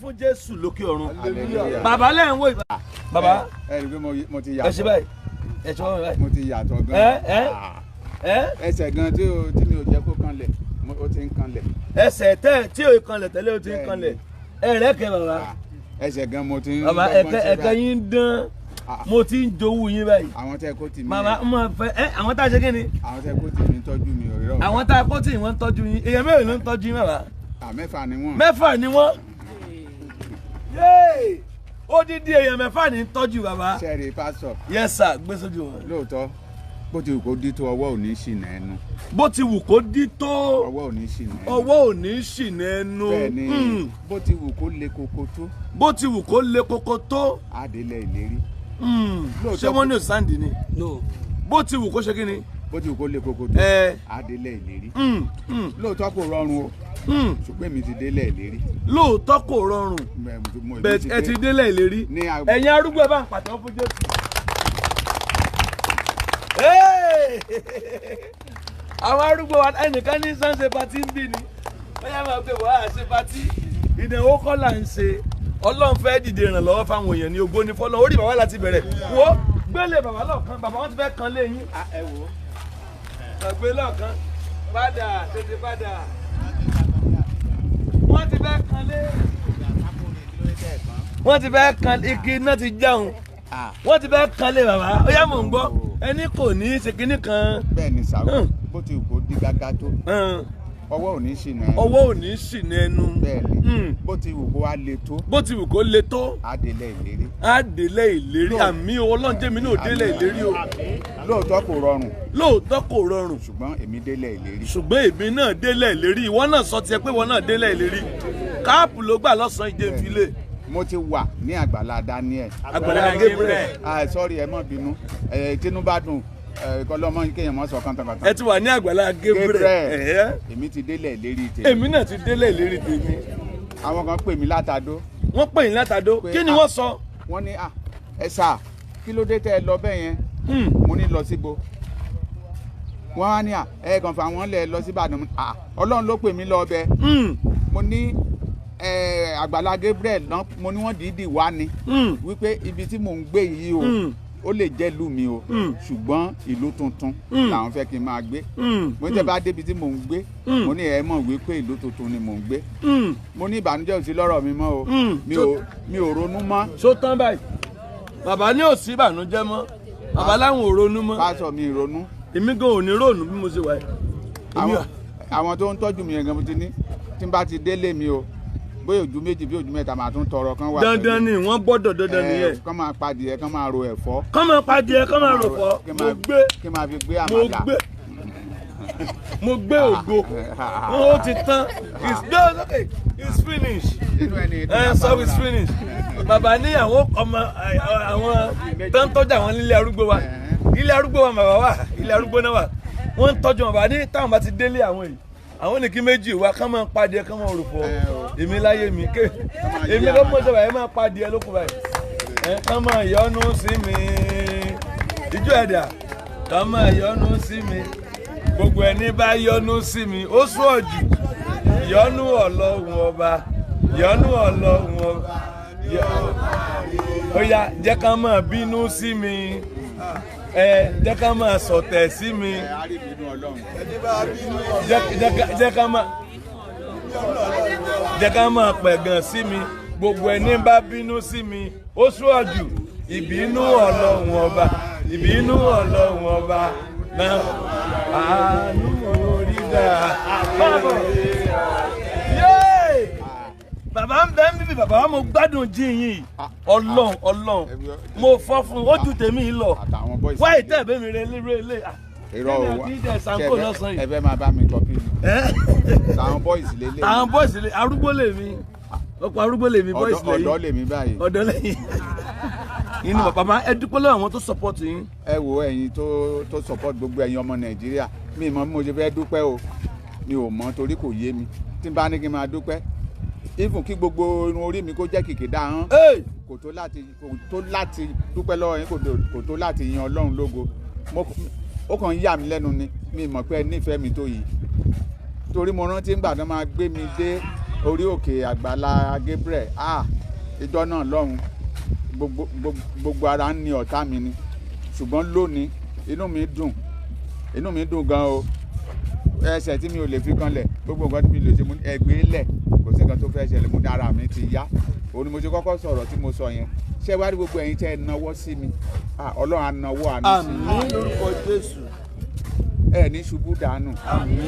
Fún Jésù lókè ọ̀run. Bàbá lẹ́ ń wò ìbá. Bàbá ẹ rí i pé mo ti yàtọ̀. Ẹ ṣe báyìí, ẹ ṣe wọ́n báyìí. Mo ti yàtọ̀ gan. Ẹ ẹ ẹ. Ẹsẹ̀ gan tí mi ò jẹ́ kó kanlẹ̀, ó ti ń kanlẹ̀. Ẹsẹ̀ tẹ́ tí ò kanlẹ̀ tẹ́lẹ̀, ó ti ń kanlẹ̀. Ẹ rẹ́ kẹ́ bàbá. Ẹsẹ̀ gan mo ti ń. Bàbá, ẹ̀kẹ́ yín ń dán, mo ti ń jowú yín báyìí. Àwọn tẹ kó tì mí. Màmá mo fẹ́ ẹ, àwọn tá a ṣe kí ni? Àwọn tẹ kó tì mí tọ́jú mi ò rírọ̀. Àwọn tá a kó tì wọ́n ń tọ́jú yín. Èèyàn mélòó ló ń tọ́jú yín, bàbá? Mẹ́fà ni wọ́n. Mẹ́fà ni wọ́n. Yéè! Odidi èèyàn 6 ní ń tọ́jú bàbá. Sẹ́ẹ̀rì pásọ̀. Yes sir, gbé sójú wọn. Lóòótọ́, bó ti wù kó dí tó, ọwọ́ ò ní ṣìnà ẹnu. Bó ti wù kó dí tó, ọwọ́ ò ní ṣìnà ẹnu. Ọwọ́ ò ní ṣìnà ẹnu. Bẹ́ẹ̀ ni, bó ti wù kó le koko tó. Bó ti wù kó le koko tó. Á délẹ̀ ìlérí. Ṣé wọ́n ní òsàndì ni? No. Bó ti wù kó ṣe kí ni? Bó ti wù kó le koko tó, á délẹ̀ ìlérí. Lóòótọ́ kò rọrùn o, ṣùgbọ́n èmi ti délẹ̀ ìlérí. Lóòótọ́ kò rọrùn, bẹ́ẹ̀ ẹ ti délẹ̀ ìlérí. Ẹ̀yin arúgbó, ẹ bá ń pàtẹ́wọ́ fún Jésù. Àwọn arúgbó wa, ẹnìkan ní sáńsẹ̀ party ń bí ni wọ́n yá máa gbé wàhálà ṣe party. Ìdánwò kọ́ là ń ṣe. Ọlọ́run fẹ́ dìde ìrànlọ́wọ́ fáwọn èèyàn ní ògo ní fọlọ́ orí bàbá láti bẹ̀rẹ̀. Wo gbélé bàbá lọ́ọ̀kan, bàbá wọn ti fẹ́ kan lé yín. Ẹ wò ó, gbé lọ́ọ̀kan padà, tètè padà, wọ́n ti fẹ́ kan lé, wọ́n ti fẹ́ kan igi iná ti jáun, wọ́n ti fẹ́ kan lé bàbá. Ó yá, mò ń gbọ́, ẹni kò ní í ṣe kinní kan. Bẹ́ẹ̀ ni sàwọn, bó ti wù kó dí gágá tó, ọwọ́ ò ní ṣìnà ẹnu. Ọwọ́ ò ní ṣìnà ẹnu. Bẹ́ẹ̀ ni, bó ti wù kó wá le tó. Bó ti wù kó le tó. Á délẹ̀ ìlérí. Á délẹ̀ ìlérí. Àmì Ọlọ́run, jẹ́mi náà délẹ̀ ìlérí o. Lóòótọ́ kò rọrùn. Lóòótọ́ kò rọrùn. Ṣùgbọ́n èmi délẹ̀ ìlérí. Ṣùgbọ́n èmi náà délẹ̀ ìlérí. Ìwọ náà sọ tiẹ̀ pé ìwọ náà délẹ̀ ìlérí. Káàpù ló gbà lọ́sàn-án ìjẹ́ ìfilé. Mo ti wà ní àgbàlá Daniel. Àgbàlá Gabriel. Ah, sorry, ẹ má bínú, tínú bá dùn kọlọmọ kéèyàn mọ sọ kàntàkàntà. Ẹ ti wà ní àgbàlá Gabriel. Èmi ti délẹ̀ ìlérí tèmi. Èmi náà ti délẹ̀ ìlérí tèmi. Àwọn kan pè mí látàdó. Wọ́n pè yín látàdó, kí ni wọ́n sọ? Wọ́n ní ẹ sà, kí ló dé tẹ́ ẹ lọ bẹ́ẹ̀ yẹn? Mo ní lọ síbo? Wọ́n á ní ẹ kàn fà wọ́n lẹ̀ lọ sí Ìbàdàn. Ọlọ́run ló pè mí lọ bẹ́ẹ̀. Mo ní àgbàlá Gabriel, mo ní wọ́n dìídì wá ni wípé ibi tí mò ń gbé yìí o, ó lè jẹ́ ìlú mi o, ṣùgbọ́n ìlú tuntun làwọn fẹ́ kí n máa gbé. Mo ní tẹ́ bá débi tí mò ń gbé, mo ní ẹ mọ̀ wípé ìlú tuntun ni mò ń gbé. Mo ní ìbànújẹ́ ò sí lọ́rọ̀ mi mọ́ o, mi ò ronú mọ́. Ṣó tán báyìí? Bàbá ní ò sí ìbànújẹ́ mọ́, bàbá láwọn ò ronú mọ́. Pásọ, mi ronú. Èmi gan ò ní ronú bí mo ṣe wà yìí. Àwọn tó ń tọ́jú mi yẹn gan, mo ti ní tí n bá ti délé mi o, bóyá ojú méjì bí ojú mẹ́ta, màá tún tọrọ kan wà. Dandan ni, wọ́n gbọ́dọ̀, dandan nìyẹn. Kán máa padìyẹ, kán máa ro ẹ̀fọ́. Kán máa padìyẹ, kán máa ro ẹ̀fọ́. Mo gbé. Kí máa fi gbé àmàlà. Mo gbé, mo gbé ògo, ó ti tán. It's done, okay, it's finished. Ẹ sọ it's finished. Bàbá ní àwọn ọmọ àwọn tó ń tọ́jú àwọn nílé arúgbó wa, ilé arúgbó wa bàbá wa, ilé arúgbó náà wà, wọ́n ń tọ́jú wọn. Bàbá ní táwọn bá ti délé àwọn yìí, àwọn ní kí méjì wá, kán máa padìẹ, kán máa rò fọ. Èmi láyé mi ké, èmi ló mọ̀ sọ́ba ẹ máa padìẹ lókun báyìí. Ẹ kán máa yọnu sí mi, ìjọ ẹ̀dá, kán máa yọnu sí mi. Gbogbo ẹni bá yọnu sí mi, ó sún ọ̀jù. Yọnu Ọlọ́run ọba, yọnu Ọlọ́run ọba. Ó yá, jẹ́ kán máa bínú sí mi, ẹ jẹ́ kán máa sọ̀tẹ̀ sí mi, jẹ́ ká máa pẹ̀gàn sí mi. Gbogbo ẹni bá bínú sí mi, ó ṣúọ̀jù. Ìbínú Ọlọ́run ọba, ìbínú Ọlọ́run ọba náà, àánú orí dà. Bàbá ń bẹ ń bíbí bàbá wa, mo gbádùn jí yín. Ọlọ́run, Ọlọ́run, mo fọ́ fún ojú tèmi lọ wáyé tẹ́ ẹ̀ bẹ́ mi rẹ lé. Irọ́ o, wa ẹ fẹ́ máa bá mi kọpí mi. Àwọn boys lélẹ̀. Àwọn boys lè, arúgbó lè mi, ọ̀pọ̀ arúgbó lè mi, boys lè yín. Ọ̀dọ́ lè mi báyìí. Ọ̀dọ́ lè yín. Inú bàbá ẹ dúpẹ́ lọ́wọ́ àwọn tó support yín. Ẹ wo ẹ̀yin tó support, gbogbo ẹ̀yin ọmọ Nàìjíríà, mi mọ̀ bí mo ṣe fẹ́ dúpẹ́ o, mi ò mọ̀ torí kò yé mi. Tí n bá ní kí n máa dúpẹ́, even kí gbogbo irun orí mi kó jẹ́ kìkìdá hàn, kò tó láti dúpẹ́ lọ́wọ́ yín, kò tó láti yan Ọlọ́run lógo. Ó kàn ń yà mí lẹ́nu ni, mi mọ̀ pé ẹ nífẹ̀ẹ́ mi tó yìí, torí mo rántí ńgbà tó máa gbé mi dé Orí òkè Àgbàlá Gabriel, ìjọ náà lọ́hùn, gbogbo ara ń ní ọ̀tá mi ni. Ṣùgbọ́n lónìí inú mi dùn gan o. Ẹsẹ̀ tí mi ò lè fi kanlẹ̀, gbogbo nǹkan tí mi lè ṣe, mo ní ẹgbẹ́ lẹ̀, kò sí nǹkan tó fẹ́ ṣẹlẹ̀, mo ní ara mi ti yá. Òun ni mo ṣe kọ́kọ́ sọ̀rọ̀ tí mo sọ yẹn. Ṣé wá rí gbogbo ẹ̀yin tẹ́ ẹ nawọ́ sí mi, Ọlọ́run á nawọ́ àánú sí mi. Àmín lórúkọ Jésù. Ẹ ní ṣubú dànù. Àmín.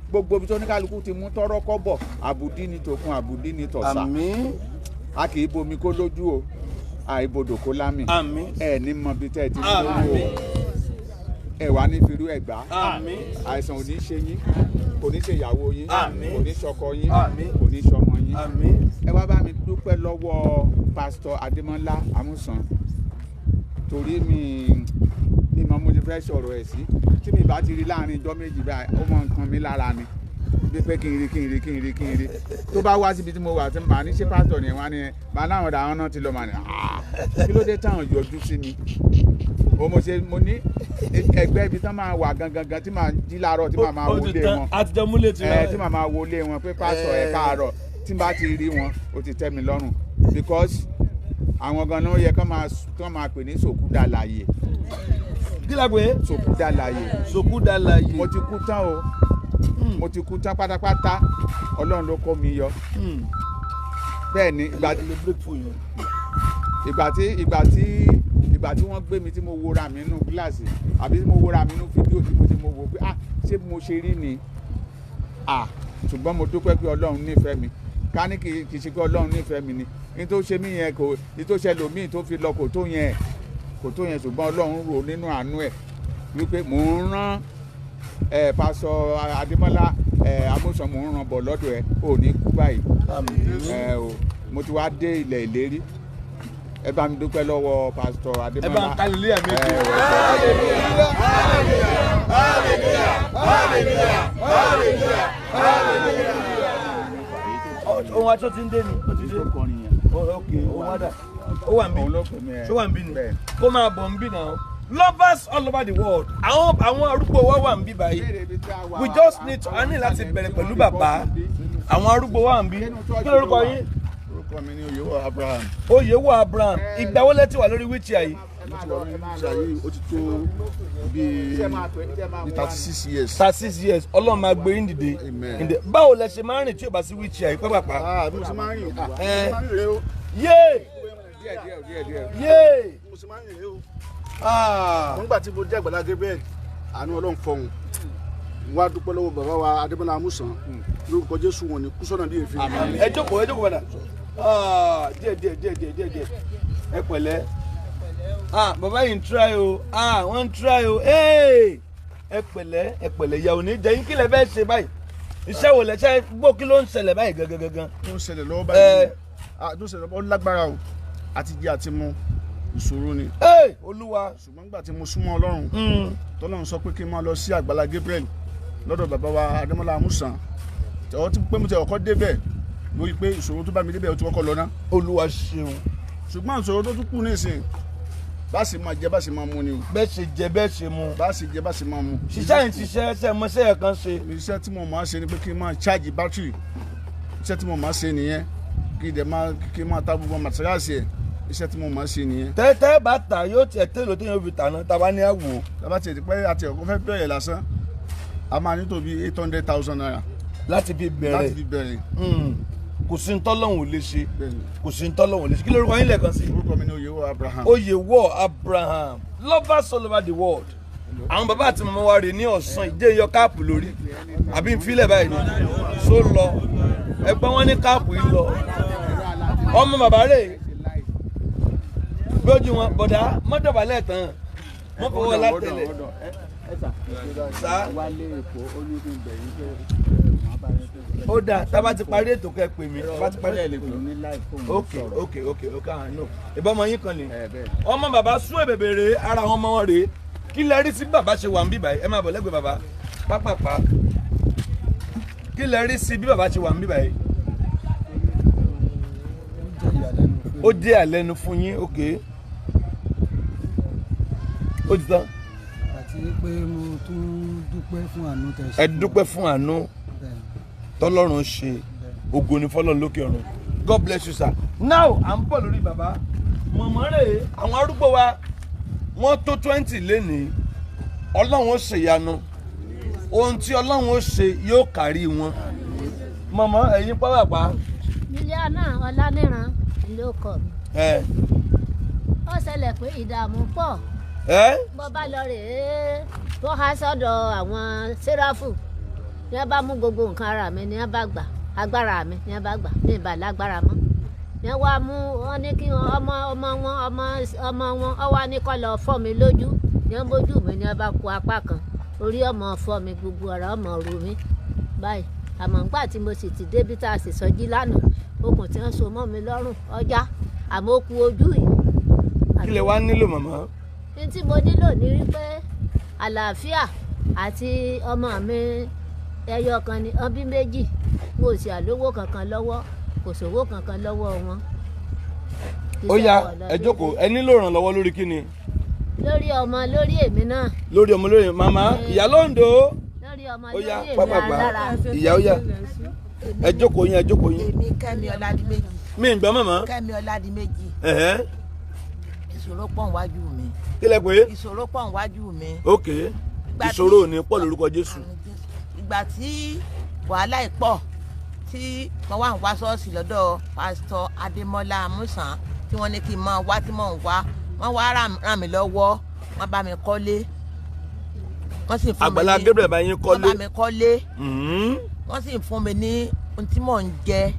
Gbogbo ibi tó ní kálukú ti mú tọ́rọ́ kọ́bọ̀, àbùdí ni tòkun, àbùdí ni tọ̀sà. Àmín. A kì í bomi kó lójú o, àìbodò kó lámì. Àmín. Ẹ ní mọ ibi tẹ́ ẹ ti mú lójú o. Ẹ wà ní firú ẹ̀gbá. Àmín. Àìsàn ò ní ṣe yín, kò ní ṣe ìyàwó yín, Àmín. kò ní ṣọkọ yín, Àmín. kò ní ṣọmọ yín. Àmín. Ẹ wá bá mi dúpẹ́ lọ́wọ́ Pásítọ̀ Adémọ́lá Amúsàn, torí mi mọ mo ti fẹ́ sọ̀rọ̀ ẹ̀ sí. Tí mi bá ti rí láàrin ijọ́ méjì báyìí, ó mọ nǹkan mi lára ni bí pé kí n rí kí n rí kí n rí kí n rí. Tó bá wá síbi tí mo wà, tí màá ní ṣé pásítọ̀ ni wọ́n á ní màá láwọn ọ̀dà àwọn náà ti lọ, màá ní kí ló dé táwọn yọjú sí mi. O mo ṣe mo ní ẹgbẹ́ ibi tán máa wà gangan gan tí màá jí láàárọ̀, tí màá máa wọlé wọn, àtijọ́ múlẹ̀ ti rà tí màá máa wọlé wọn pé pásítọ̀ ẹ káàárọ̀. Tí n bá ti rí wọn, ó ti tẹ́ mi lọ́rùn, because àwọn gan náà yẹ kán máa pè ní sòkúdàlàyé. Kí la pè é? Sòkúdàlàyé. Sòkúdàlàyé. Mo ti kú tán o, mo ti kú tán pátápátá, Ọlọ́run ló kó mi yọ. Bẹ́ẹ̀ ni ìgbà tí wọ́n gbé mi, tí mo wora mi nínú gíláàsì àbí tí mo wora mi nínú fídíò, tí mo ti mo wò pé ṣé mo ṣe rí ni. Ṣùgbọ́n mo dúpẹ́ pé Ọlọ́run nífẹ̀ẹ́ mi. Ká ní kì í ṣe pé Ọlọ́run nífẹ̀ẹ́ mi ni, ní tó ṣe mí yẹn kò ní tó ṣe lòmíì tó fi lọ kò tó yẹn, ṣùgbọ́n Ọlọ́run rò nínú àánú ẹ̀ wípé mò ń rán Pásítọ̀ Adémọ́lá Amúsàn, mò ń ràn bọ̀ lọ́dọ̀ ẹ̀, ò ní kú báyìí. Mo ti wá dé ilẹ̀ ìlérí. Ẹ bá mi dúpẹ́ lọ́wọ́ Pásítọ̀ Adémọ́lá. Ẹ bá ń kálí ilé ẹ̀mí kú. Hallelujah, hallelujah, hallelujah, hallelujah, hallelujah. Ohun aṣọ ti ń dé ni, ó ti dé. Ok, òun wá dà. Ó wà ń bí. Ṣó wà ń bí ni? Kó máa bọ̀ ń bí náà. Lovers all over the world. Àwọn arúgbó wa wà ń bí báyìí. We just need to, a ní láti bẹ̀rẹ̀ pẹ̀lú bàbá. Àwọn arúgbó wa wà ń bí. Kí lorúkọ yín? Orúkọ mi ni Oyèwọ̀ Abraham. Oyèwọ̀ Abraham. Ìgbà wo lẹ ti wà lórí wheelchair yìí? Mo ti wà lórí wheelchair yìí, ó ti tó bíi 36 years. 36 years. Ọlọ́run máa gbé yín dìde. Báwo lẹ ṣe máa ń rìn tí ò bá sí wheelchair yìí pápápá? Bí mo ṣe máa ń rìn. Yéè! Yéè! Mo ṣe máa ń rìn rè o. Nígbà tí mo dé Àgbàlá Gabriel, àánú Ọlọ́run fọhùn. Wá dúpẹ́ lọ́wọ́ bàbá wa Adémọ́lá Amúsàn, lórúkọ Jésù wọn ni kú sọ́nà bí èéfín. Ẹ jókòó, ẹ jókòó padà. Díẹ̀ díẹ̀ díẹ̀ díẹ̀ díẹ̀ díẹ̀. Ẹ pẹ̀lẹ́. Bàbá yìí ń try o, wọ́n ń try o. Ẹ pẹ̀lẹ́, ẹ pẹ̀lẹ́. Ìyà ò ní jẹ yín. Kí lẹ fẹ́ ṣe báyìí? Iṣẹ́ wo lẹ ṣe gbọ́? Kí ló ń ṣẹlẹ̀ báyìí gangan gangan? Tó ń ṣẹlẹ̀ lọ́wọ́ báyìí, tó ń ṣẹlẹ̀ lọ́wọ́ lágbára o, àti jẹ àti mu ìṣòro ni. Olúwa. Ṣùgbọ́n nígbà tí mo súnmọ́ Ọlọ́run, tọ́lọ́run sọ pé kí n máa lọ sí Àgbàlá Gabriel lọ́dọ̀ bàbá wa Adémọ́lá Amúsàn. Tẹ̀wọ́ tí pé mo tẹ̀ ọkọ́ débẹ̀, mo rí i pé ìṣòro tó bá mi débẹ̀ ó ti kọ́kọ́ lọ ná. Olúwa ṣeun. Ṣùgbọ́n ìṣòro tó tún kù nísìn, bá sì máa jẹ bá sì máa mu ni o. Bẹ́ẹ̀ ṣe jẹ bẹ́ẹ̀ ṣe mu. Bá sì jẹ bá sì máa mu. Ṣiṣẹ́ yìí ṣiṣẹ́ ṣe mọṣẹ́ ẹ̀ kan ṣe. Iṣẹ́ tí mo máa ṣe ni pé kí n máa ṣáàjì bátìrì. Iṣẹ́ tí mo máa ṣe nìyẹn. Kí n dẹ̀ máa kí n máa ta gbogbo màtíráàsì ẹ̀. Iṣẹ́ tí mo máa ṣe nìyẹn. Tẹ́tẹ́ bá tà yóò tiẹ̀ tẹ́lò téèyàn fi tà náà tàbá ní àwò. Tàbá tiẹ̀ ti pẹ́ àti ẹ̀kọ́ fẹ́ bẹ̀rẹ̀ lásán, a máa ní tó bí 800,000 naira. Láti fi bẹ̀rẹ̀. Láti fi bẹ̀rẹ̀. Kò sí ntọ́lọ́hún ò lè ṣe. Kò sí ntọ́lọ́hún ò lè ṣe. Kí lorúkọ yín lẹ́ẹ̀kan sí? Orúkọ mi ni Oyèwọ̀ Abraham. Oyèwọ̀ Abraham. Lovers all over the world. Àwọn bàbá àti màmá wa rè ní ọ̀sán ìdí yọ káàpù lórí. Àbí ń filẹ̀ báyìí ni. Só lọ. Ẹgbọ́n wọn ní káàpù yìí lọ. Ọmọ bàbá rè gbójú wọn bọ̀dá mọ́dọ̀bálẹ̀ tán. Wọ́n fọwọ́ látẹ̀lẹ̀. Ó dáa, tá a bá ti parí ètò kẹ́ pè mí. Tá a bá ti parí ok ok ok ok I know. Ìbọn ọmọ yín kan ni. Ọmọ bàbá sún èbèbè rèé, ara àwọn ọmọ wọn rèé. Kí lẹ rí sí bàbá ṣe wà ń bí báyìí? Ẹ máa bọ̀ lẹ́gbẹ̀ẹ́ bàbá. Pápápá. Kí lẹ rí sí bí bàbá ṣe wà ń bí báyìí? Ó jẹ́ àlẹ́nu fún yín, ok. Ó ti tán. Àti pé mo tún dúpẹ́ fún àánú tẹ́ ṣe. Ẹ dúpẹ́ fún àánú tọ́lọ́run ṣe. Ògo ni fọ́lọ́run lókè ọ̀run. God bless you sir. Now à ń bọ̀ lórí bàbá mọ̀mọ́ rẹ̀, àwọn arúgbó wa wọ́n tó 20 lénìí. Ọlọ́run ó ṣèyanu, ohun tí Ọlọ́run ó ṣe yóò kárí wọn. Mọ̀mọ́ ẹ̀yin pápápá. Juliana Ọláníran ló kọ mi. Ó ṣẹlẹ̀ pé ìdààmú pọ̀. Bó bá lọ rèé tó há sọ́dọ̀ àwọn sẹ́ráfù ní wọ́n bá mú gbogbo nǹkan ara mi, ní wọ́n bá gbà agbára mi, ní wọ́n bá gbà ní ìbà lágbára mọ́. Ní wọ́n wá mú wọn ní kí ọmọ ọmọ wọn ọmọ ọmọ wọn ọ wá ní kó lọ fọ́ mi lójú. Ní wọ́n bójú mi ní wọ́n bá kó apá kan orí ọmọ fọ́ mi, gbogbo ọ̀rọ̀ ọmọ ro mi báyìí. Àmọ́ ńgbà tí mo sì ti débi tá a sì sọjí lánàá, okùn tí wọ́n so mọ́ mi lọ́rùn ọjà, àmọ́ ó kù ojú yìí. Kí lẹ wá nílò màmá? Ní tí mo nílò ní wípé àlàáfíà àti ọmọ mi ẹyọ kan ni ọbí méjì, kò sí àlówó kankan lọ́wọ́, kò sówó kankan lọ́wọ́ wọn. Ó yá ẹ jókòó. Ẹ nílò ìrànlọ́wọ́ lórí kí ni? Lórí ọmọ, lórí èmi náà. Lórí ọmọ, lórí màmá ìyá lóńdó. Lórí ọmọ, Ó yá lórí èmi pápápá alára. Ìyá ó yá ẹ jókòó yín, ẹ jókòó yín. Èmi Kẹ́mi Ọládìméjì. Mi ń gbọ́ màmá. Kẹ́mi Ọládìméjì. Ìṣòro pọ̀ níwájú mi. Kí lẹ pé? Ìṣòro pọ̀ níwájú mi. Ok, ìṣòro ò ní pọ̀ lórúkọ Jésù. Ìgbà tí wàhálà yìí pọ̀ tí mo wá ń wá ṣọ́ọ̀ṣì lọ́dọ̀ pásítọ̀ Adémọ́lá Amúsàn tí wọ́n ní kí n máa wá, tí mò ń wá, wọ́n wá ràn mí lọ́wọ́, wọ́n bá mi kọ́lé. Wọ́n sì fún mi ní Àgbàlá Gabriel bá yín kọ́lé. Wọ́n bá mi kọ́lé. Wọ́n sì fún mi ní ohun tí mò ń jẹ.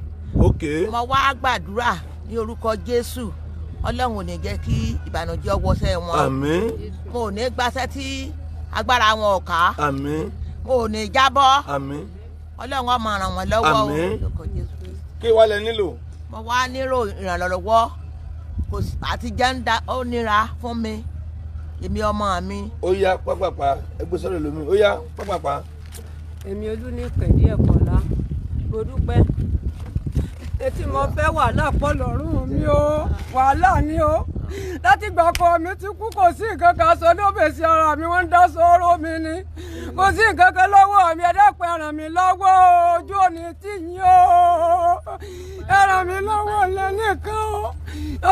Ok. Mo wá gbàdúrà ní orúkọ Jésù, Ọlọ́run ò ní jẹ́ kí ìbànújẹ́ wọṣẹ́ wọn. Àmín. Mo ò ní gbaṣẹ́ tí agbára wọn ò ká. Àmín. Mo ò ní jábọ́. Àmín. Ọlọ́run ó máa ràn wọ́n lọ́wọ́ o. Àmín. Kí wàá lẹ nílò? Mo wá nílò ìrànlọ́wọ́, kò sí àti jẹ́ńdà ó nira fún mi, èmi ọmọ mi. Ó yá pápápá ẹgbẹ́ sọ́dọ̀ lómi, ó yá pápápá. Èmi Olúníkẹ̀dí Ẹ̀kọ́lá, mo dúpẹ́. Etí mo fẹ́ wàhálà pọ̀ lọ́rùn mi o, wàhálà ni o. Láti ìgbà ọkọ mi ti kú kò sí nǹkan kan sọ lóbèsí ara mi, wọ́n ń dá sọ́rọ́ mi ni. Kò sí nǹkan kan lọ́wọ́ mi, ẹ dákun ẹ ràn mí lọ́wọ́, ojú òní tì yín o. Ẹ ràn mí lọ́wọ́ lẹ́nìkan o.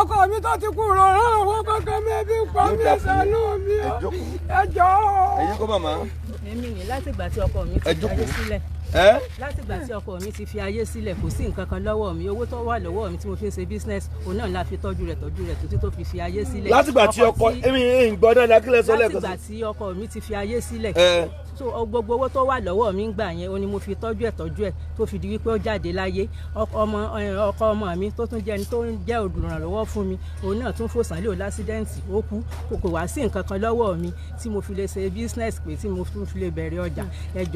Ọkọ mi tó ti kú rọrùn àwọn kankan mẹ́bí ń pa mí, ṣàánú mi o. Ẹ jọ̀ọ́. Ẹ̀yin kọ́ màmá. Èmi ni láti ìgbà tí ọkọ mi ti fi ayé sílẹ̀. Láti ìgbà tí ọkọ mi ti fi ayé sílẹ̀ kò sí nǹkan kan lọ́wọ́ mi. Owó tó wà lọ́wọ́ mi tí mo fi ń ṣe business òun náà la fi tọ́jú rẹ̀ títí tó fi ayé sílẹ̀. Láti ìgbà tí ọkọ èmi ń gbọ́ dáadáa kí lẹ sọ lẹ́ẹ̀kan sí. Láti ìgbà tí ọkọ mi ti fi ayé sílẹ̀. So gbogbo owó tó wà lọ́wọ́ mi ń gbà yẹn ó ní mo fi tọ́jú ẹ̀ tó fi di wípé ó jáde láyé. Ọkọ ọmọ mi tó tún jẹ́ ẹni tó ń jẹ́ olùrànlọ́wọ́ fún mi òun náà tún fòsàn lé o lásídẹ́ǹtì ó kú. Kò wá sí nǹkan kan lọ́wọ́ mi tí mo fi lè ṣe business pé tí mo tún fi lè bẹ̀rẹ̀ ọjà.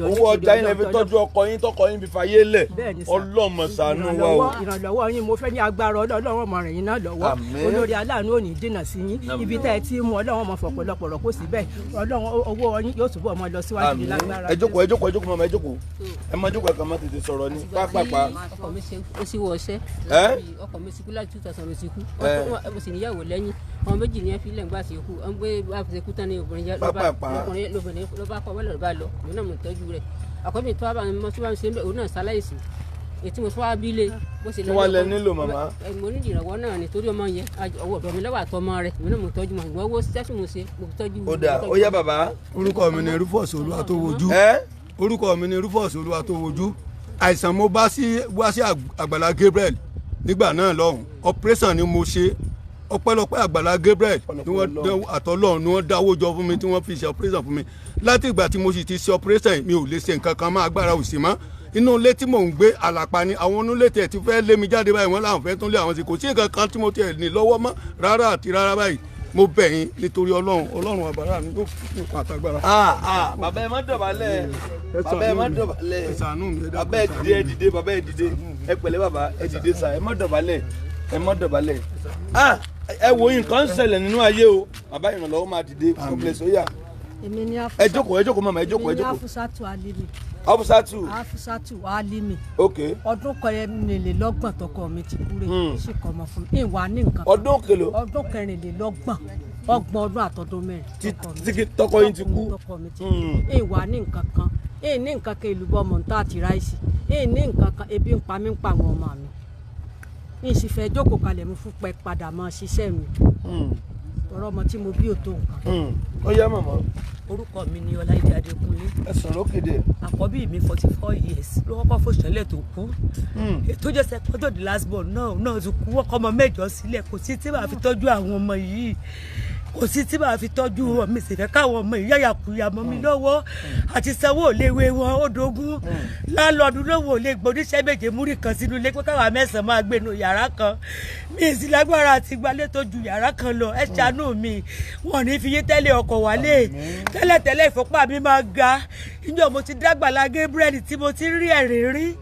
Owó ọjà yín lè fi tọ́jú ọkọ yín tọkọ yín fi fàyè lẹ̀. Ọlọ́mọ ṣàánú wa o. Ìrànlọ́wọ́ yín mo fẹ́ ní agbára Ọlọ́run ọmọ rẹ̀ yín náà lọ́wọ́. Olórí aláàánú ò ní dènà sí yín. Ibi tẹ́ ẹ ti mú Ọlọ́run ọmọ fọ̀pọ̀lọpọ̀ rọ̀ kó síbẹ̀. Ọlọ́run owó yín yóò túbọ̀ mọ́ lọ síwájú ní lágbára. Ẹ jókòó, ẹ jókòó, ẹ jókòó màmá, ẹ jókòó. Ẹ má jókòó, ẹ kàn má tètè sọ̀rọ̀ ní pápápá. Ọkọ mi ó sì wọ ọṣẹ. Ọkọ mi ti kú láti 2000 mi ti kú. Mo sì níyàwó lẹ́yìn. Ọmọ méjì ni ẹ fi lẹ́ǹgbà sí ikú. Ọmọ gbé bá fi kú tán ní obìnrin lóbìnrin ló bá kọ́ wọ́n lọ́ọ́ bá lọ. Òun náà mo tọ́jú rẹ̀. Àkọ́bí tó bá mi tó bá mi ṣe ń bẹ̀ òun náà ṣaláìsí. Ètí mo fọwọ́ bílé bó ṣe lọ. Kí wàá lẹ nílò màmá? Mo ní ìrànwọ́ náà nítorí ọmọ yẹn ọwọ́ ọ̀dọ̀ mi lọ́wọ́ àtọmọ rẹ̀ èmi náà mo tọ́jú mọ̀ ìwọ owó sẹ́sì mo ṣe mo tọ́jú. Ó dà, ó yá bàbá. Orúkọ mi ni Rufus Olúwatówojú. Orúkọ mi ni Rufus Olúwatówojú. Àìsàn mo bá sí wá sí Àgbàlá Gabriel nígbà náà lọ́hùn. Operation ni mo ṣe. Ọpẹ́lọpẹ́ Àgbàlá Gabriel ni wọ́n àtọlọ́run ni wọ́n dáwó jọ fún mi tí wọ́n fi ṣe operation fún mi. Láti ìgbà tí mo sì ti ṣe operation mi ò lè ṣe nǹkan kan mọ́, agbára ò sí mọ́. Inú ilé tí mò ń gbé àlàpà ni àwọn onílé tẹ̀ ti fẹ́ lé mi jáde báyìí, wọ́n láwọn fẹ́ tún lé àwọn sí. Kò sí nǹkan kan tí mo tiẹ̀ ní lọ́wọ́ mọ́ rárá àti rárá báyìí. Mo bẹ̀ yín nítorí Ọlọ́run, Ọlọ́run àbárà mi yóò fún mi àtàgbára. Bàbá ẹ má dọ̀bálẹ̀, bàbá ẹ má dọ̀bálẹ̀, bàbá ẹ dìde, ẹ dìde, bàbá ẹ dìde, ẹ pẹ̀lẹ́ bàbá, ẹ dìde sà, ẹ má dọ̀bálẹ̀, ẹ má dọ̀bálẹ̀. Ẹ wo nǹkan ń ṣẹlẹ̀ nínú ayé o, bàbá ìrànlọ́wọ́ máa dìde, complex ó yá. Ẹ jókòó, ẹ jókòó màmá, ẹ jókòó, ẹ jókòó. Èmi ni Afusatu Alimi. Afusatu. Afusatu Alimi. Ok. Ọdún 24 tọkọ mi ti kúrè. Sì kọ́ ọmọ fún mi. Ìwà ní nǹkan. Ọdún kelo. Ọdún 24. Ọgbọ̀n ọdún àtọdún mẹ́rin. Tí tọkọ yín ti kú. Tọkọ mi ti kú. Ìwà ní nǹkan kan. Èyí ní nǹkan kan èlùbọ́ mọ̀ntá àti ráìsì. Èyí ní nǹkan kan ebi ń pa mí ń pa àwọn ọmọ mi. N sì fẹ́ jókòó kalẹ̀ mo fún pẹ́ padà mọ́ ṣiṣẹ́ mi. Tọrọ ọmọ tí mo bí ò tó nǹkan. Ó yá màmá. Orúkọ mi ni Ọláìdé Adékúnlé. Ẹ sọ̀rọ̀ kéde. Àkọ́bí mi 44 years ló kọ́kọ́ fòṣẹlẹ̀ tó kú. Ètò ìjọsẹ̀ kọ́tò the last born náà ti kú. Wọ́n kọ́ ọmọ mẹ́jọ sílẹ̀, kò sí tí màá fi tọ́jú àwọn ọmọ yìí. Kò sí tí màá fi tọ́jú wọn, mi sì fẹ́ káwọn ọmọ yìí yàyàkuyà mọ́ mi lọ́wọ́. Àti sanwó òléwé wọn ó dogun. Láńlọ́ọ̀dù lówó ò lè gbóníṣẹ́ méje múrí kan sínú ilé pé káwa mẹ́sàn-án máa gbénu yàrá kan. Mi sì lágbára àti gbalé tó ju yàrá kan lọ. Ẹ ṣàánú mi, wọn ò ní fi yín tẹ́lẹ̀ ọkọ̀ wálé. Tẹ́lẹ̀tẹ́lẹ̀ ìfọ́pá mi máa ga. Ìjọ mo ti dágbàlá Gabriel tí mo ti rí ẹ̀rín rí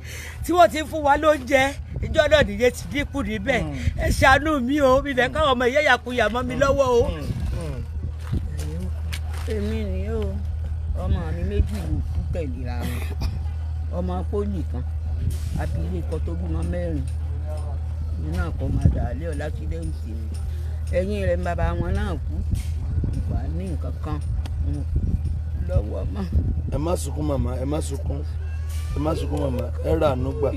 tí wọ́n ti fún wa lóúnjẹ. Ìjọ náà nìyẹn ti dínkù níbẹ̀. Ẹ ṣàánú mi o, mi fẹ́ káwọn ọmọ ìyáyàkuyà mọ́ mi lọ́wọ́ o. Èmi ni o, ọmọ mi méjì ló kú tẹ̀léra wọn. Ọmọ pólì kan abilékọ tó bímọ mẹ́rin nínú àkọ́ máa dà lé ọ lákídẹ́ǹtì ni. Ẹ̀yìn rẹ̀ bàbá wọn náà kú, ìwà ní nǹkan kan lọ́wọ́ mọ́. Ẹ má sunkún màmá, ẹ má sunkún, ẹ má sunkún màmá, ẹ rà àánú gbà.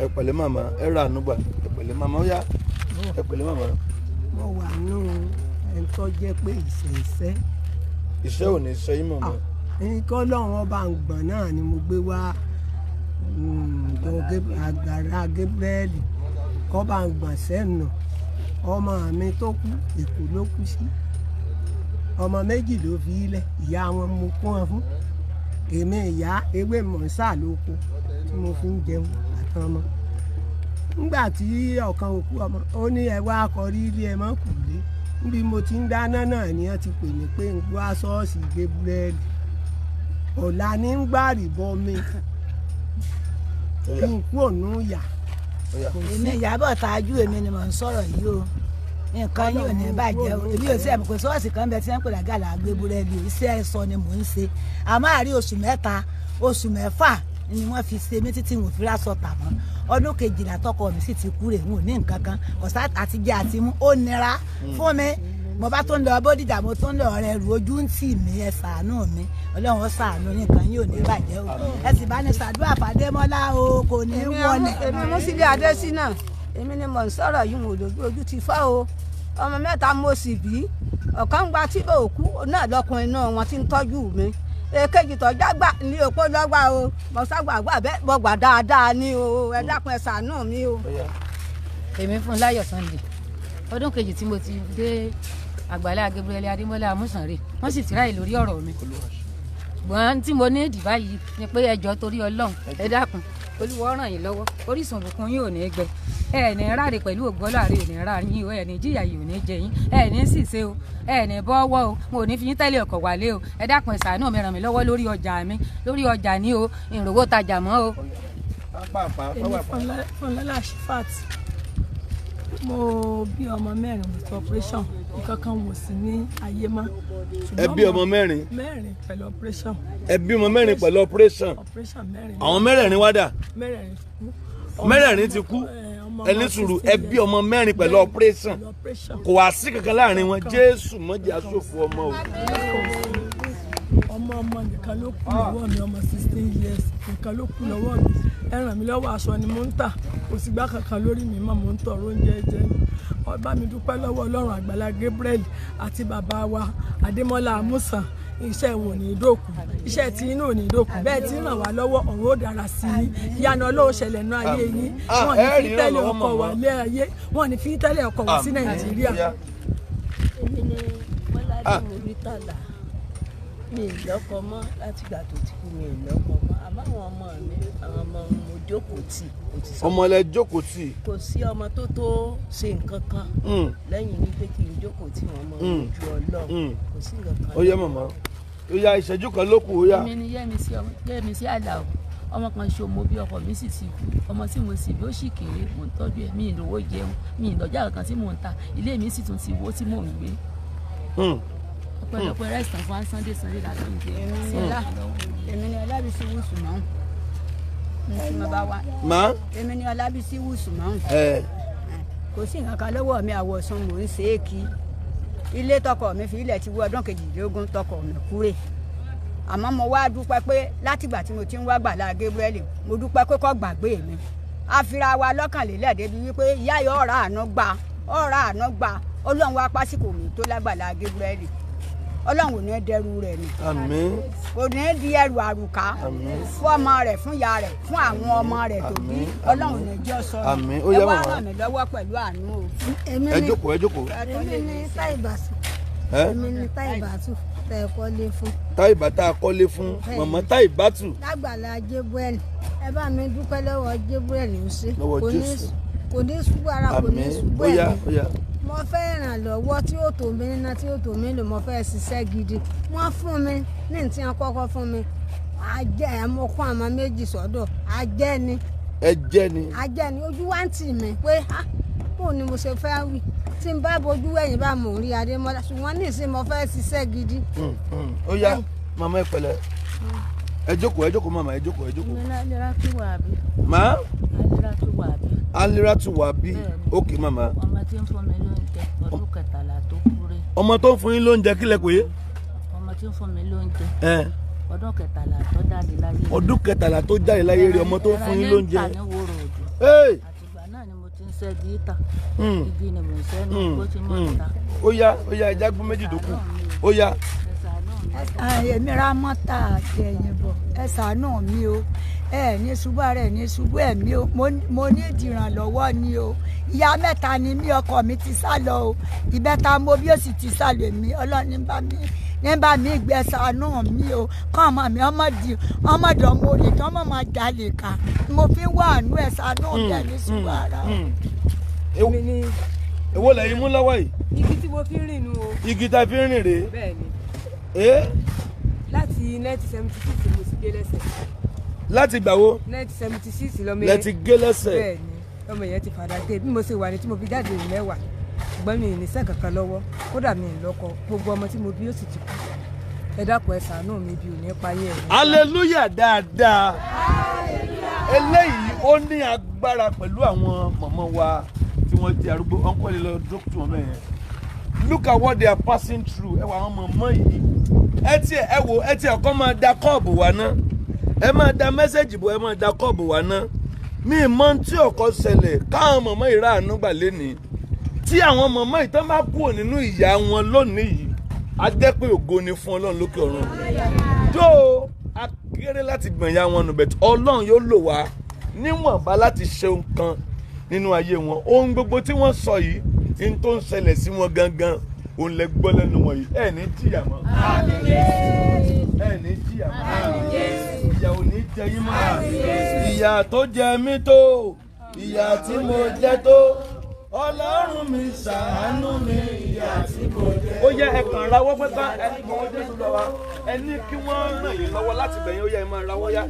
Ẹ pẹ̀lẹ́ màmá, ẹ rà àánú gbà. Ẹ pẹ̀lẹ́ màmá, ó yá, ẹ pẹ̀lẹ́ màmá. Mo wà nù ẹni tó jẹ́ pé ìṣẹ̀ṣẹ̀. Iṣẹ́ ò ní ṣe yín màmá. Nǹkan lọ́wọ́ bá ń gbọ̀n náà ni mo gbé wá Àgbàlá Gabriel kọ́ bá ń gbọ̀n sẹ́nu. Ọmọ mi tó kú Èkó ló kú sí. Ọmọ méjì ló fi ilẹ̀, ìyá wọn mo kún wọn fún. Èmi ìyá ewé mọ̀ọ́sà ló kó tí mo fi ń jẹun àtọmọ. Nígbà tí ọ̀kan òkú ọmọ ó ní ẹ wá kọrí ilé ẹ mọ́ kù lé. Níbi mo ti ń dáná náà ni wọ́n ti pè mí pé ń wá ṣọ́ọ̀ṣì Gabriel. Ọ̀la ní ń gbàrìbọ mi kí n kú ònú yà. Èmi Ìyábọ̀ Tájú, èmi ni mò ń sọ̀rọ̀ yìí o. Nǹkan yìí ò ní bàjẹ́ o. Èmi ò sí ẹ̀mí pé ṣọ́ọ̀ṣì kan bẹ tí wọ́n ń pè lágàlà Gabriel o. Iṣẹ́ ẹ̀sọ́ ni mò ń ṣe. Àmọ́ àárín oṣù mẹ́ta, oṣù mẹ́fà ni wọ́n fi ṣe mí títí wọ́n fi ráṣọ tà mọ́. Ọdún kejìlá tọkọ mi sì ti kú rè, n ò ní nǹkan kan. Kọ̀sá àti jẹ àti mú ó nira fún mi. Mo bá tó ń lọ Bódìjà, mo tó ń lọ ọ̀rẹ́ rù, ojú ń tì mí, ẹ ṣàánú mi. Ọlọ́run ó ṣàánú, nǹkan yìí ò ní bàjẹ́ o. Ẹ sì bá ní ṣàdúrà fàdémọ́lá o, kò ní wọlé. Èmi Músílẹ̀ Adésínà, èmi ni mò ń sọ̀rọ̀ yìí, mo lójú ojú ti fọ́ o. Ọmọ mẹ́ta mo sì bí. Ọ̀kan gba tíbò òkú náà lọkùnrin náà wọn ti ń tọ́jú mi. Èkejì tó jágbà ní òpó lọ́gbà o. Mo ságbà gbà bẹ́ẹ̀, mo gbà dáadáa ní o. Ẹ dákun ẹ ṣàánú mi o. Èmi Fúnláyọ̀ Sunday. Ọdún kejì tí mo ti dé Àgbàlá Gabriel Adémọ́lá Amúsànrè, wọ́n sì tíráì lórí ọ̀rọ̀ mi. Ṣùgbọ́n tí mo ní ìdí báyìí ni pé ẹ jọ̀ọ́ torí Ọlọ́run, ẹ dákun, Olúwa ràn yín lọ́wọ́, orísun ìbùkún yín ò ní gbẹ. Ẹ ní ráre pẹ̀lú ògbọ́lọ́ àárẹ̀ ò ní rà yín o, ẹ ní jìyà yìí ò ní jẹ yín, ẹ ní ṣìṣe o, ẹ ní bọ́wọ́ o, mo ò ní fi yín tẹ́lẹ̀ ọkọ̀ wálé o. Ẹ dákun ẹ ṣàánú mi, ràn mí lọ́wọ́ lórí ọjà mi, lórí ọjà ní o, ìrànwọ́ tajà mọ́ o. Èmi Fúnlọ́lá Shifat, mo bí ọmọ mẹ́rin with operation, nǹkan kan wò sí ní ayé mọ́. Ẹ bí ọmọ mẹ́rin? Mẹ́rin pẹ̀lú operation. Ẹ bí ọmọ mẹ́rin pẹ̀lú operation. Operation mẹ́rin. Àwọn mẹ́rẹ̀ẹ̀rin wá dà? Mẹ́rẹ̀ẹ̀rin ti kú. Mẹ́rẹ̀ẹ̀rin ti kú. Ẹ ní sùúrù, ẹ bí ọmọ mẹ́rin pẹ̀lú operation. Kò wá sí kankan láàrin wọn. Jésù mọ́jà ṣòfò ọmọ o. Ọmọ ọmọ nìkan ló kú lọ́wọ́ mi, ọmọ 16 years nìkan ló kú lọ́wọ́ mi. Ẹ ràn mí lọ́wọ́, aṣọ ni mo ń tà, kò sí gbá kankan lórí mi mọ́, mo ń tọrọ oúnjẹ jẹ ni. Bá mi dúpẹ́ lọ́wọ́ Ọlọ́run Àgbàlá Gabriel àti bàbá wa Adémọ́lá Amúsàn. Iṣẹ́ wọn ò ní dòkú, iṣẹ́ tí inú ò ní dòkú, bẹ́ẹ̀ tí ń ràn wá lọ́wọ́, ọ̀run ó dára sí i. Ìyanu Ọlọ́run ṣẹlẹ̀ nú ayé yín. Wọn ní fi tẹ́lẹ̀ ọkọ̀ wá lé ayé, wọn ní fi tẹ́lẹ̀ ọkọ̀ wá sí Nàìjíríà. Èmi ni Bọ́ládé Murítàlá. Mi ì lọ́kọ mọ́ látìgbà tó ti kú, mi ì lọ́kọ mọ́. Àmọ́ àwọn ọmọ mi, àwọn ọmọ mo jókòó tì. Ọmọ lẹ jókòó tì. Kò sí ọmọ tó tó ṣe nǹkan kan lẹ́yìn wípé kí n jókòó tì wọ́n mọ́ ojú Ọlọ́run. Kò sí nǹkan kan. Ó yá màmá, ó yá, ìṣẹ́jú kan ló kù, ó yá. Èmi ni Yẹ́misí Àlàó. Ọmọ kan ṣo mo bí, ọkọ mi sì ti kú. Ọmọ tí mo sì bí ó sì kéré, mò ń tọ́jú ẹ̀, mi ì lówó jẹun, mi ì lọ́jà kankan tí mò ń ta, ilé mi sì tún ti wó tí mò ń gbé. Ọpẹ́lọpẹ́ rẹsítàn fún Sunday Sunday láti ń jẹ. Èmi ni Ọlábísí Wùsùmọ́hún. Má. Èmi ni Ọlábísí Wùsùmọ́hún. Kò sí nǹkan kan lọ́wọ́ mi, àwọ̀sùn mò ń ṣe é kí. Ilé tọkọ mi fi ilẹ̀ ti wú ọdún kejìlélógún tọkọ mi kúrè. Àmọ́ mo wá dúpẹ́ pé látìgbà tí mo ti ń wá Àgbàlá Gabriel, mo dúpẹ́ pé kó gbàgbé mi. A fira wa lọ́kànlélẹ̀ débi wípé ìyá yìí ọ̀rá àánú gbà, ọ̀rá àánú gbà. Ọlọ́run wá pásíkò mi tó lágbàlá Gabriel. Ọlọ́run ò ní dẹrù rẹ̀ nù. Àmín. Kò ní di ẹrù àrùká. Àmín. Fún ọmọ rẹ̀, fún ìyá rẹ̀, fún àwọn ọmọ rẹ̀ tó bí. Ọlọ́run ò ní jẹ́ sọnù. Àmín. Ó Ẹ yá wá màmá. ràn mí lọ́wọ́ pẹ̀lú àánú o. Ẹ jókòó, ẹ jókòó. Èmi ni Táìbàtù. Èmi ni Táìbàtù tẹ ẹ kọ́lé fún. Táìbà tá a kọ́lé fún, màmá Táìbàtù. Lágbàlá Gabriel, ẹ bá mi dúpẹ́ lọ́wọ́ Gabriel ń ṣe. Lọ́wọ́ Jésù. Kò ní ṣubú ara, kò ní Àmín. ṣubú Ó yá, ẹ̀mí. ó yá. Mo fẹ́ ìrànlọ́wọ́ tí ó tó mi níná, tí ó tó mi lò, mo fẹ́ ṣiṣẹ́ gidi. Wọ́n fún mi ní tí wọ́n kọ́kọ́ fún mi. Ajẹ́ ẹ̀ mo kó àmọ́ méjì sọ́dọ̀. Ajẹ́ ni. Ẹ jẹ́ ni. Ajẹ́ ni, ojú wa ń tì mí pé ha bó ni mo ṣe fẹ́ wí. Tí n bá bojú ẹ̀yìn bá mò ń rí Adémọ́lá, ṣùgbọ́n nísìnyí mo fẹ́ ṣiṣẹ́ gidi. Ó yá, màmá ẹ pẹ̀lẹ́. Ẹ jókòó, ẹ jókòó màmá, ẹ jókòó, ẹ jókòó. Alérátù wà bí. Má? Alérátù wà bí. Alérátù wà bí. Ok màmá. Ọmọ tí ń fún mi lóúnjẹ ọdún kẹtàlá tó kú rè. Ọmọ tó ń fún yín lóúnjẹ kílẹ̀ pé? Ọmọ tí ń fún mi lóúnjẹ. Ọdún kẹtàlá tó jáde láyé. Ọdún kẹtàlá tó jáde láyé rí ọmọ tó ń fún yín lóúnjẹ. Ẹran ní ń tà ní wòrò òjò. Àtìgbà náà ni mo ti ń ṣẹ́gi ìta. Igi ni mò ń ṣẹ́ ní igbó tí mò ń ta. Ó yá, ó yá, ẹja gbọ́ méjì tó kù. Ó yá. Èmi ra mọ́tà àti ẹ̀yìn bọ̀, ẹ ṣàánú mi o, ẹ ní ṣubú ara ẹ ní ṣubú ẹ̀mí o, mo ní ìdìrànlọ́wọ́ ni o. Ìyá mẹ́ta ni mí, ọkọ mi ti sá lọ o, ìbẹ́ta mo bí ó sì ti sá lọ èmi, Ọlọ́run ní bá mi gbé, ṣàánú mi o, kọ́ ọmọ mi ọmọdé ọmọdé ọmọ olè kí ọmọ máa jalè ká, mo fi ń wá àánú ẹ ṣàánú mi ẹ ní ṣubú ara o. Èwo lẹ̀yin mú lọ́wọ́ yìí? Igi tí mo fi ń rìn nu o. Igi tá a fi ń rìn rèé. Bẹ́ẹ̀ ni. Láti 1976 mo ti gé lẹ́sẹ̀. Láti ìgbà wo? 1976 lọ́mọ yẹn. Lẹ ti gé lẹ́sẹ̀. Bẹ́ẹ̀ ni, ọmọ yẹn ti fàdá gé. Bí mo ṣe wà ní tí mo fi jáde ní mẹ́wàá, ṣùgbọ́n mi ì níṣẹ́ kankan lọ́wọ́, kódà mi ì lọ́kọ, gbogbo ọmọ tí mo bí ó sì ti kú. Ẹ dákun ẹ ṣàánú mi, bí ò ní payé ẹ̀. Hallelujah dáadáa. Eléyìí ó ní agbára pẹ̀lú àwọn mọ̀mọ́ wa tí wọ́n jẹ́ arúgbó, ọ̀nkọ́ lè lọ dókítà wọn bẹ́ẹ̀ yẹn. Look at what they are passing through. Ẹ wà àwọn mọ̀mọ́ yìí. Ẹ tiẹ̀ ẹ wo ẹ tiẹ̀ kọ́ máa da kọ́ọ̀bù wa ná. Ẹ máa da mẹ́sẹ̀gì bò, ẹ máa da kọ́ọ̀bù wa ná. Mi mọ tí ọkọ ṣẹlẹ̀ káwọn mọ̀mọ́ yìí rà àánú gbà lénìí. Tí àwọn mọ̀mọ́ yìí tán bá kúrò nínú ìyà wọn lónìí yìí, á jẹ́ pé ògo ni fún Ọlọ́run lókè ọ̀run. Tó a kéré láti gbọ̀n ya wọn nù, bẹ̀tẹ̀ Ọlọ́run yóò lò wá níwọ̀nba láti ṣe nǹkan nínú ayé wọn. Ohun gbogbo tí wọ́n sọ yìí, n tó ń ṣẹlẹ̀ sí wọn gangan, òun lẹ gbọ́ lẹ́nu wọn yìí. Ẹ ní jìyà mọ́. Ẹ ní jìyà mọ́. Ìyà ò ní jẹ yín mọ́. Ìyà tó jẹ mí tó, ìyà tí mo jẹ tó, Ọlọ́run mi ṣàánú mi, ìyà tí mo jẹ. Ó yẹ ẹ kàn rawọ́ pé ká ẹ mọ Jésù lọ wa. Ẹ ní kí wọ́n ràn yín lọ́wọ́ láti bẹ̀yìn, ó yẹ ẹ máa rawọ́ yá.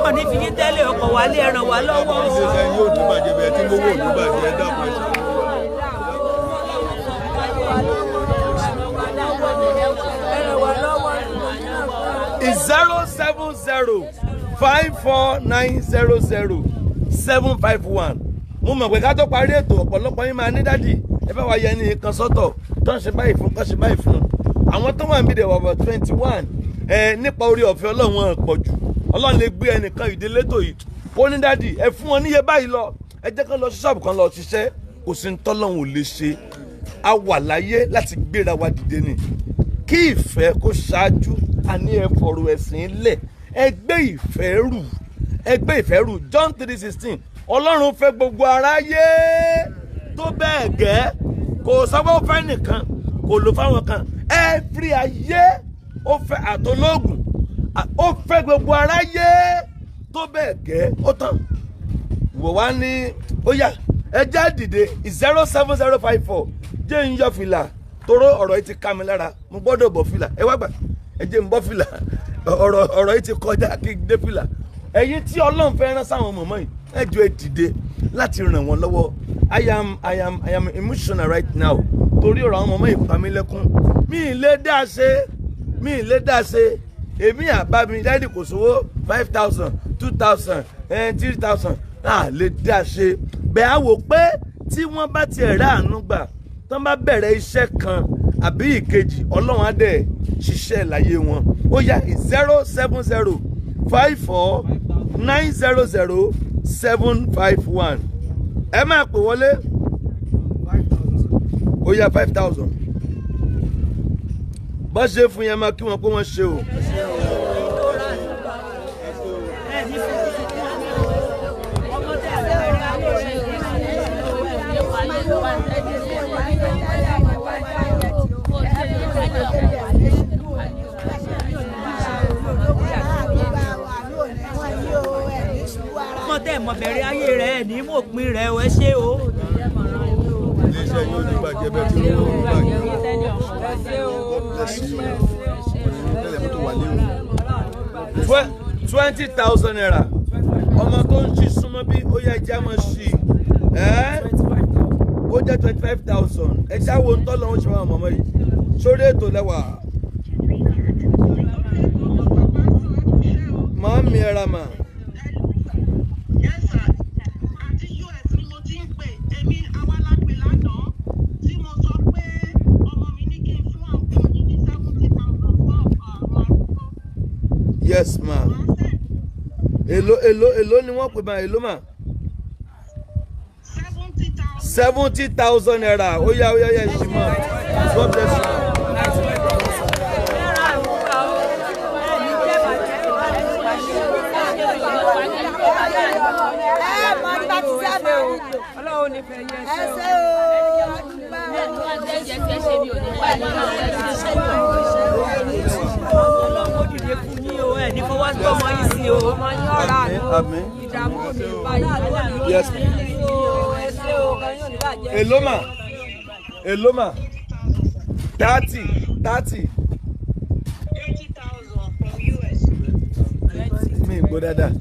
Wọ́n ní fi yín tẹ́lẹ̀ ọkọ̀ wálé, ẹ ràn wá lọ́wọ́ o. Iṣẹ́ yóò ní bàjẹ́ bẹ́ẹ̀ tí gbowó ò ní bàjẹ́, ẹ dákun ẹ ṣàánú. 070 54 900 751. Mo mọ̀ pé ká tó parí ètò ọ̀pọ̀lọpọ̀ yín máa ní dádì ẹ bá wa yẹ ní kan sọ́tọ̀ tó ń ṣe báyìí fún kan ṣe báyìí fún. Àwọn tó wà níbi dẹ̀ wà bọ̀ 21 nípa orí ọ̀fẹ́ Ọlọ́run wọn pọ̀ jù. Ọlọ́run lè gbé ẹnìkan ìdílé tó yìí kó ní dádì ẹ fún wọn níye báyìí lọ, ẹ jẹ́ kán lọ sí ṣọ́ọ̀bù kan lọ ṣiṣẹ́, kò sí ní tọ́lọ́run ò lè ṣe. A wà láyé láti gbéra wa dìde ni. Kí ìfẹ́ kó ṣáájú, àní ẹ fọ̀rọ̀ ẹ̀sìn lẹ̀, ẹ gbé ìfẹ́ rù, ẹ gbé ìfẹ́ rù. John 3:16, Ọlọ́run fẹ́ gbogbo aráyé tó bẹ́ẹ̀ gẹ́, kò sábà fẹ́ nìkan, kò lò fáwọn kan. Every ayé ó fẹ́ àtolóògùn, ó fẹ́ gbogbo aráyé tó bẹ́ẹ̀ gẹ́, ó tán. Wò wá ní ó yá ẹ já dìde 07054 jẹ́ ń yọ fìlà toró ọ̀rọ̀ yìí ti ká mi lára, mo gbọ́dọ̀ bọ̀ fìlà. Ẹ wá gbà, ẹ jẹ́ ń bọ́ fìlà, ọ̀rọ̀ yìí ti kọjá kí n dé fìlà. Ẹ̀yin tí Ọlọ́run fẹ́ rán sáwọn mọ̀mọ́ yìí, ẹ jọ̀ọ́ ẹ dìde láti ràn wọ́n lọ́wọ́. I am emotional right now torí ọ̀rọ̀ àwọn mọ̀mọ́ yìí pa mí lẹ́kún. Mi ì lè dá ṣe, mi ì lè dá ṣe. Èmi àbá mi dáàdì kò sówó 5,000, 2,000, 3,000 náà lè dá ṣe. Bẹ́ẹ̀ á wò pé tí wọ́n bá tiẹ̀ rà àánú gbà, tán bá bẹ̀rẹ̀ iṣẹ́ kan àbí ìkejì, Ọlọ́run á dẹ̀ ṣiṣẹ́ láyé wọn. Ó yá 070 54 900 751. Ẹ máa pè wọlé. Ó yá 5,000. Bá ṣe fún yẹn máa kí wọn pé wọ́n ṣe o. Ọmọ tẹ́ mọ̀ bẹ̀rẹ̀ ayé rẹ̀ ní mòpin rẹ̀ ẹ ṣé o. Iléeṣẹ́ yóò ní bàjẹ́ bẹ́ẹ̀ tí ó ní bàjẹ́. God bless you. 20,000 naira. Ọmọ tó ń ṣí súnmọ́ bí ó yẹ ẹja máa ṣí. Ó jẹ́ 25,000. Ẹja wo ń tọ́ lọ́wọ́ ṣe wọ́n mọ̀mọ́ yìí. Sórí ètò lẹ́wà. Màá mi ẹra mà. Yes ma. Èló èló èló ni wọ́n pè ma, èló ma? 70,000 naira. Ó yá ó yá yá ṣì ma. God bless you. Àmín. Yes. Èló mà? Èló mà? 30 30. 80,000 from US. Mi gbọ́ dáadáa.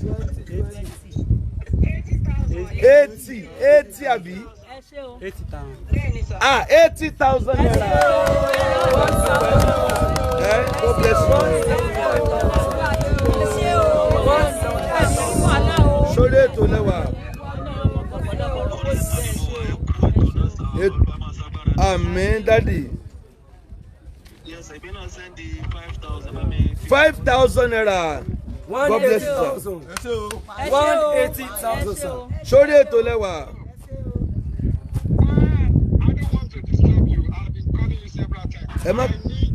80 80 àbí? 80,000. Ah, 80,000 naira. God bless you. Sórí ètò lẹ́wà. Àmín dádì. 5,000 naira. God bless you sir. 180,000 sir. Sórí ètò lẹ́wà. I don't want to disturb you. I've been calling you several times. Ẹ má. I need